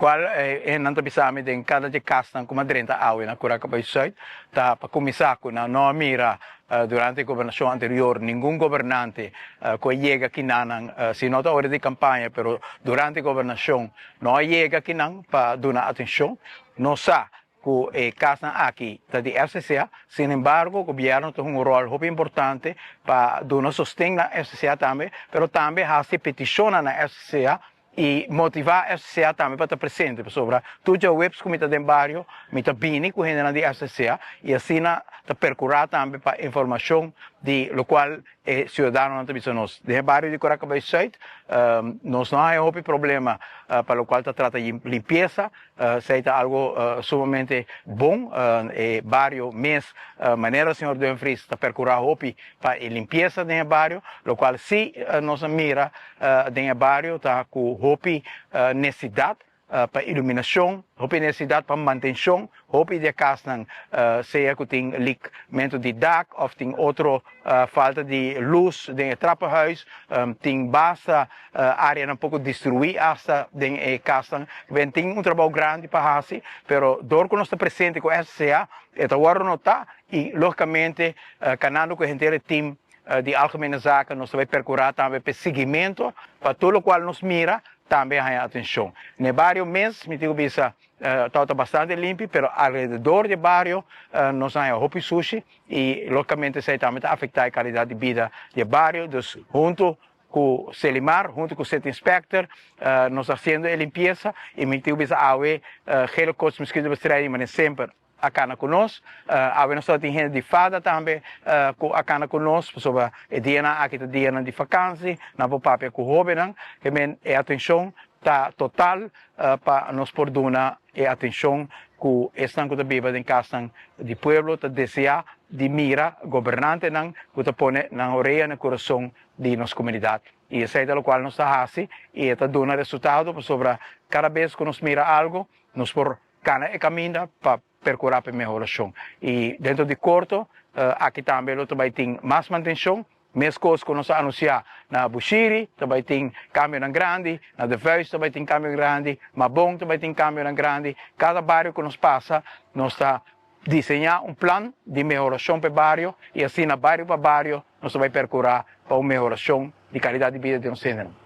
Lokual e nan ta bisa mi den kada dje kasnan ku mi a drenta awe na Curaca Bay Zuid ta pa kuminsá ku nan no a mira durante e gobernashon anterior ningun gobernante ku a yega kinanan, si no ta ora di kampaña pero durante e gobernashon no a yega kinan pa duna atenshon. Nos sa ku e kasnan aki ta di FCCA, sin embargo gobièrnu ta hunga un ròl hopi importante pa duna sosten na FCCA tambe, pero tambe hasi petishonnan na FCCA i motivá FCCA tambe pa ta presente, pasobra tur djaweps ku mi ta den bario mi ta bini ku hendenan di FCCA i asina ta perkurá tambe pa informashon di lokual e siudadanonan ta bisa nos. Den e bario di Korakabei Sùit nos no haña hopi problema pa lokual ta trata limpiesa. Esei ta algo sumamente bon. E bario mes, manera señor Dumfries ta percura hopi pa e limpiesa den e bario, locual si nos a mira den e bario ta cu hopi necesidad pa iluminacion, hopi necesidad pa mantencion, hopi di e casnan sea cu tin leakmento di dak of tin otro falta di lus den e trappenhuis, tin basta areanan poko destruí asta den e kasnan. Ben tin un trabou grandi pa hasi, pero dor ku nos ta presente ku SCA e ta wòrdu notá i lógikamente kanando ku henter e tim di Algemene Zaken nos ta bai perkurá tambe pa e siguimentu pa tur lokual nos mira tambe haña atenshon. Na e bario mes mi tin ku bisa tabata bastante limpi pero alrededor di e bario nos a haña hopi sushi i lógikamente esei tambe ta afektá e kalidat di bida di e bario. Dus huntu ku Selimar huntu ku City Inspector nos ta hasiendo e limpiesa i mi tin ku bisa awe Gele Koorts miskien ta bestriding manera semper a kana ku nos. Awe nos tabatin hende di fada tambe ku a kana ku nos pasobra e dianan aki ta dianan di fakansi, nan por papia ku hobennan. Ke men e atenshon ta total pa nos por duna e atenshon ku esnan ku ta biba den kasnan di pueblo ta deseá di mira gobernantenan ku ta pone nan orea na kurason di nos komunidat. I esei ta lokual nos ta hasi i e ta duna resultado pasobra kada bes ku nos mira algu nos por kana e kaminda pa perkurá pa e mehorashon. I dentro di korto aki tambe lo ta bai tin mas mantenshon, meskos ku nos a anunsiá na Bushiri ta bai tin kambionan grandi, na De Vuist ta bai tin kambio grandi, Mabon ta bai tin kambionan grandi. Kada bario ku nos pasa nos ta diseñá un plan di mehorashon pa e bario i asina bario pa bario nos ta bai perkurá pa un mehorashon di kalidat di bida di nos hendenan.